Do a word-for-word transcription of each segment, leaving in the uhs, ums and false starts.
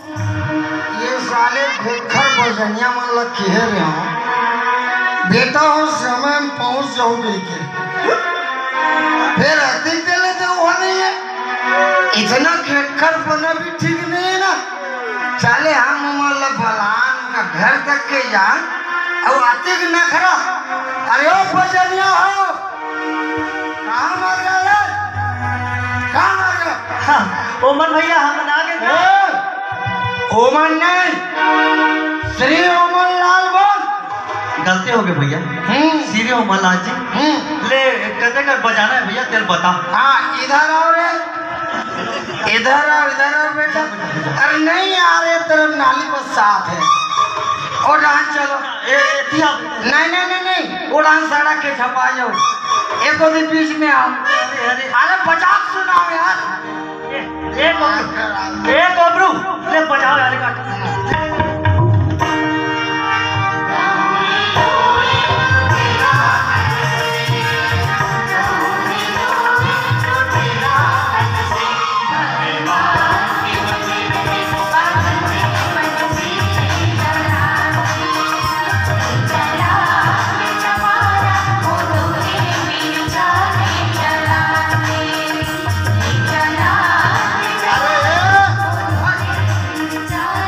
ये साले खेखर बजनिया मन ल किहे रेहेंव, बेटा हो समय म पहुंच जाहू कहिके। फेर अतिक देले तो वो नहीं है। इतना खेखरपना भी ठीक नहीं है ना। साले हम उमन ल बलान का घर तक के जान, अउ अतिक नखरा। अरे ओ बजनिया हो, कहाँ मर गया रे? कहाँ मर गया? हाँ, ओमन भैया, हमन आ गे। ओ, ओमन नहीं, श्री ओमन लाल बोल। गलती हो गई भैया। हम्म। श्री ओमन लाल जी। हम्म। ले, कते कर बजाना है भैया, तेल बता। हाँ, इधर आओ रे। इधर आओ, इधर आओ बेटा। अरे नहीं यार, ये तरफ नाली बस साफ है। ओ डहन चलो। ए, ए, दिया। नहीं, नहीं, नहीं, नहीं, ओ डहन सड़क के झपा जाओ। एको दिन बीच में आओ। अरे, अरे। अरे बजा के सुनाओ यार। ए, ए गोबरू, ए गोबरू, ले बजाओ यार, काट।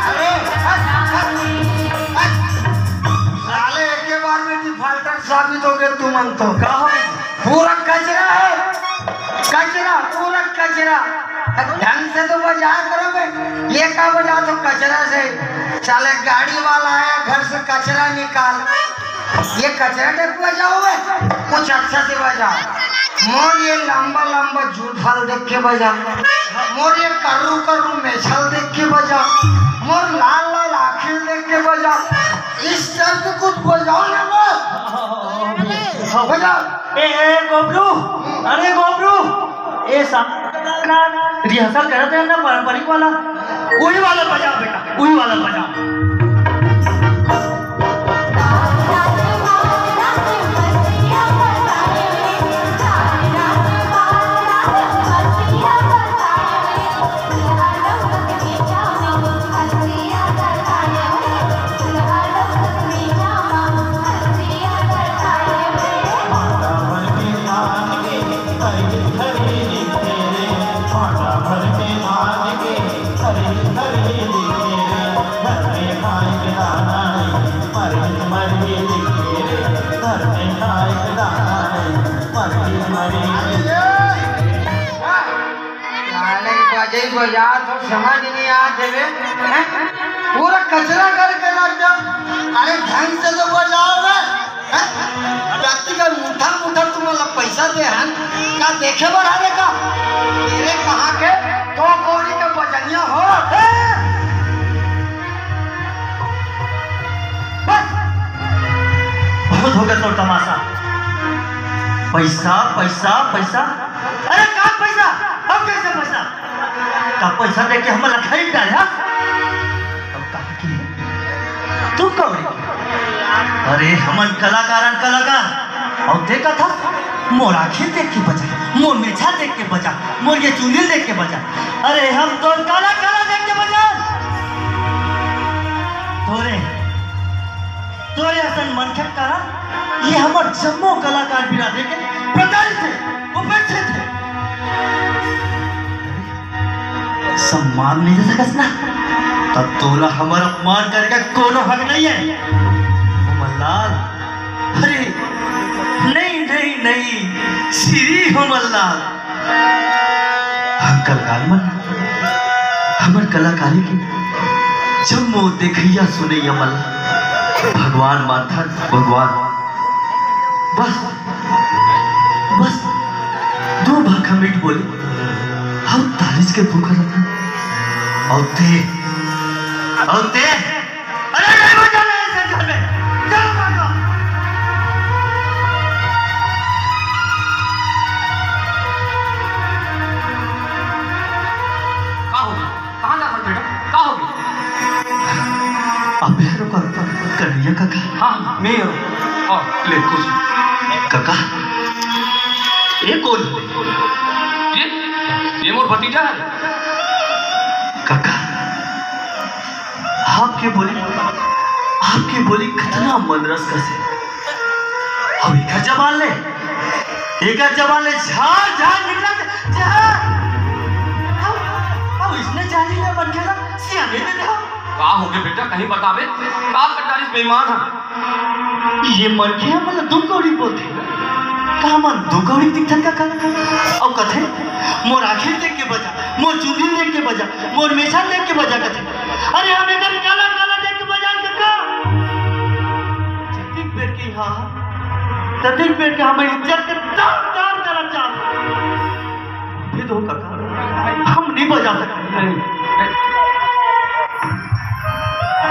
अरे, हट, हट, हट। साले, एके बार में डिफाल्टर साबित हो गए तुमन तो। का हो? पूरा कचरा है, कचरा, पूरा कचरा। ढंग से तो बजा करो बे, ये का बजा तो कचरा से? साले, गाड़ी वाला आया, घर से कचरा निकाल। ये कचरा देख बजाओ बे, कुछ अच्छा से बजाओ। मोर ये लंबा लंबा जूठ फल देख के बजा, मोर ये कर्रू कर्रू मेछल देख के बजा, मोर लाल लाल आँखिल देख के बजा। इस टाइप के कुछ बजाओ ना बस। बजाओ। ए, ए, गोबरू, अरे गोबरू, ए सा-, रिहर्सल करत है ना पारंपरिक वाला, वही वाला बजा बेटा, वही वाला बजा। साले बजई बजात हो, समझ नहीं आत हवे, हैं? पूरा कचरा करके रख दो। अरे ढंग से तो बजाओ बे, हैं? व्यक्ति का मुठा मुठा तुमन ला पैसा दे हन, का देखे बर हरे का? तेरे कहाँ के दो कौड़ी के बजनिया हो? बस, बहुत हो गया तोर तमाशा। पैसा, पैसा, पैसा। अरे का पैसा? अब कैसे पैसा? का पैसा दे के हमन ला खरीद डारे, हाँ? अब कहाँ की है? तू कौन है? अरे हमन कलाकार हन, कलाकार। अउ ते कथस, मोर आँखी देख के बजा, मोर मेछा देख के बजा, मोर ये चुंदी देख के बजा। अरे हम तो काला काला देख के बजा। तोरे, तोरे असन मनखे के कारण ये हमर जम्मो कलाकार बिरादरी के प्रताड़ित हे, उपेक्षित हे। सम्मान नहीं दे सकस ना, तब तोला हमर अपमान करे का कोनो हक नहीं है। ओमन लाल, अरे, नहीं, नहीं, नहीं, श्री ओमन लाल। हम कलाकार मन, हमर कलाकारी के जम्मो देखइया सुनइया मन, भगवान मानथन, भगवान। बस, बस, दू भाखा मीठ बोले, हम तारीफ के भूखा रथन। अउ ते, अउ ते, अरे नहीं बजाना है इस घर में। चलो भागो। का हो गया? कहाँ जात हस बेटा? का हो गया? अबे रुको, कन्हैया काका। हाँ, हाँ, मैं हूँ। आ, ले, कुछ। काका, ये कौन? ये, ये मोर भतीजा है। काका, के बोली, आपके बोली कतना मन रस कसे। अब एकर जबान ले, एकर जबान ले झार झार निकलत जहर। अब, अब इसने जानी ले मन के ला सियाने दे दे। का होगे बेटा, कहीं बताबे? का कर डारिस बेईमान ह? ये मन के हमन ला दू कौड़ी बोलथे। का हमन दू कौड़ी दिखथन का, का? अउ कथे, "मोर आँखी देख के बजा, मोर चुंदी देख के बजा, मोर मेछा देख के बजा," कथे। अरे, हम एकर काला, काला देख के बजा के का? जतिक बेर के यहाँ, ततिक बेर के हमर इज्जत के तार, तार करत जात। फिर तो काका, हम नहीं बजा सकते। नहीं।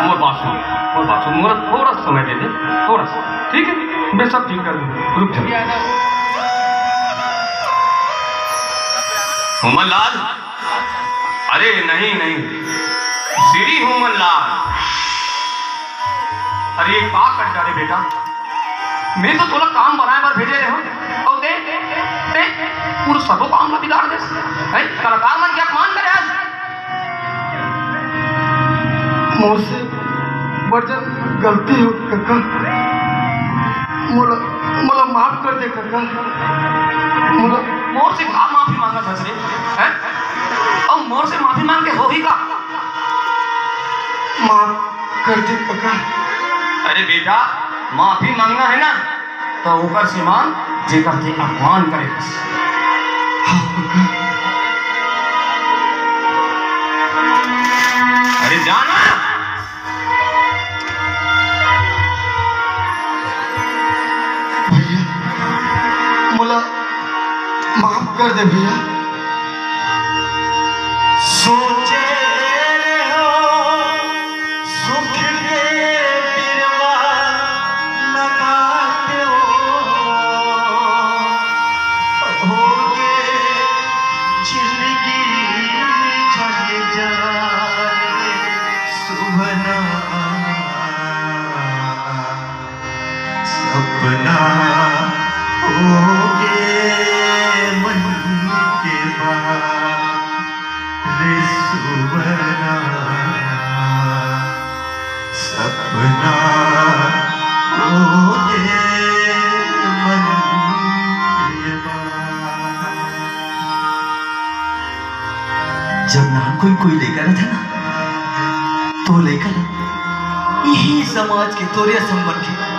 मोर बात सुन, मोर बात सुन, मोला थोड़ा समय दे दे, थोड़ा सा, ठीक है? मैं सब ठीक कर दूंगा, रुक जा। हुमन लाल, अरे नहीं, नहीं, श्री हुमन लाल, अरे ये का कर डारे बेटा? मैं तो तोला काम बनाए बर भेजे रहे हूँ, अउ ते, ते पूरा सबो काम ला बिगाड़ देस। हैं? कलाकार मन के अपमान करे आज। मोर से बड़ जन गलती हो कका, मोला, मोला माफ कर दे कका, मोला। मोर से का माफी मांगत हस रे? हैं? अउ मोर से माफी मांग के होही का? माफ कर दे कका। अरे बेटा, माफी मांगना है ना, तो ओकर से मांग, जेकर ते अपमान करे हस। हाँ कका। अरे जाना। भैया, मोला माफ कर दे भैया। सोचे रहो सुख के बिरवा लगाते हो, होगे जिंदगी झंझार सुभना। सपना होगे मन के बात रे सुभना। सपना होगे मन के बात। जब नानकुन कोई लइका रथे ना, तो लइका ला इही समाज के तोरे असन मन के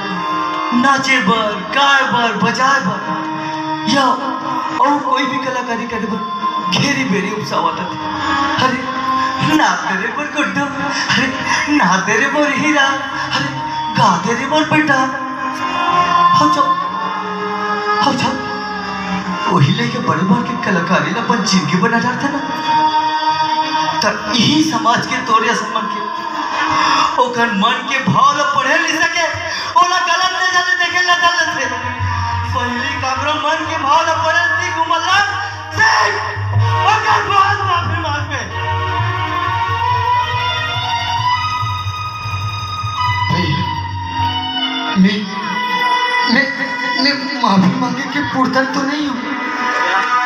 नाचे बर, गाए बर, बजाए बर या अउ कोई भी कलाकारी करे बर घेरी बेरी उपसावत रथे। अरे, नाच दे रे मोर गुड्डू, अरे, नाच दे रे मोर हीरा, अरे, गा दे रे मोर बेटा। हौ जा, हौ जा। ओही लेके बड़े मन के कलाकारी ला अपन जिनगी बना डारथे ना, त इही समाज के तोरे असन मन के ओकर मन के भाव ला पढ़े नइ सके, ओला गलत नजर ले देखे ला धर लेथे। पहिली काकरो मन के भाव ला पढ़े सीख हुमन लाल, सीख, ओकर बाद माफी मांगबे। भैया, मैं, मैं, मैं माफी मांगे के पुरतर तो नहीं हूँ।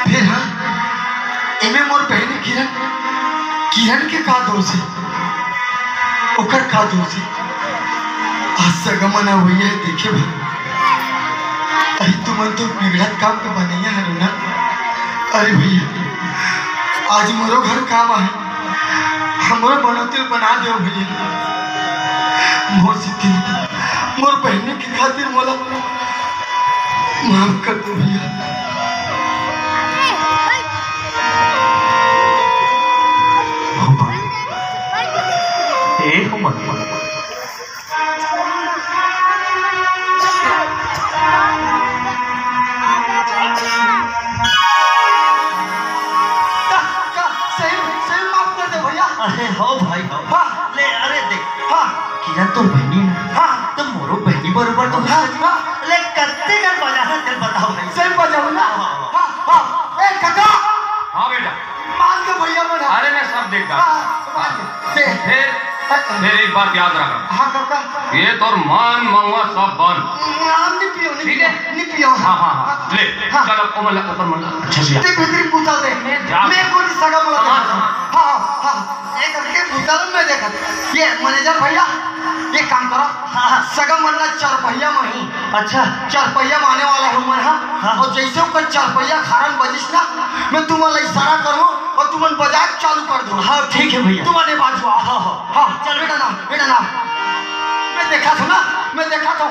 फिर हाँ, एमे मोर बहिनी किरण, किरण के का दोष हे? ओकर का दोष हे? आज सगा मन अवइया हे, देखे बर। अरे तुमन तो बिगड़त काम के बनइया हरो ना। अरे भैया, आज मोरो घर काम आहे, हमरो बनौती ल बना देव भैया। मोर सेती, मोर बहिनी के खातिर मोला माफ कर दे भैया। हुमन, ए हुमन, का, का, सही, सही माफ कर दे भैया। अरे हो भाई, हो। हाँ। ले, अरे देख। हाँ। किरण तोर बहिनी ना? हाँ। त मोरो बहिनी बरोबर तो हाँ, हाँ। ले, कत्ते कर बजाना, चल बताओ भाई। सही बजाओ ना। हाँ, हाँ। हाँ, हाँ। ए, काका। हाँ बेटा। मार दे भैया मोला। अरे मैं सब देखता। हाँ, मार दे। दे। फिर फिर एक बात याद रख, हाँ काका। ये तोर मन मंगवा सब बन। नाम नहीं पियो, नहीं ठीक है। नहीं पियो। हाँ हाँ हाँ, ले। हाँ। चल, अब ओमन ला, ओकर मन ला अच्छा से। ते भीतरी बुतल दे। मैं जा। मैं कोनी सगा मन ला। हाँ हाँ हाँ, ये करके बुतल में देखत। ये मैनेजर भैया, ये काम करो। हाँ हाँ। सगा मन ला चरपहिया में ही। अच्छा। चरपहिया में आने वाला है उमन, हाँ। हाँ। और जैसे ओकर चरपहिया खारन बजिस ना, मैं तुमन ला इशारा करूँ और तुमन बजाए चालू कर दो। हाँ, ठीक है भैया। तुमन ये बाजू आओ। हाँ हाँ। हाँ, चल बेटा ना, बेटा ना। मैं देखा था ना, मैं देखा था।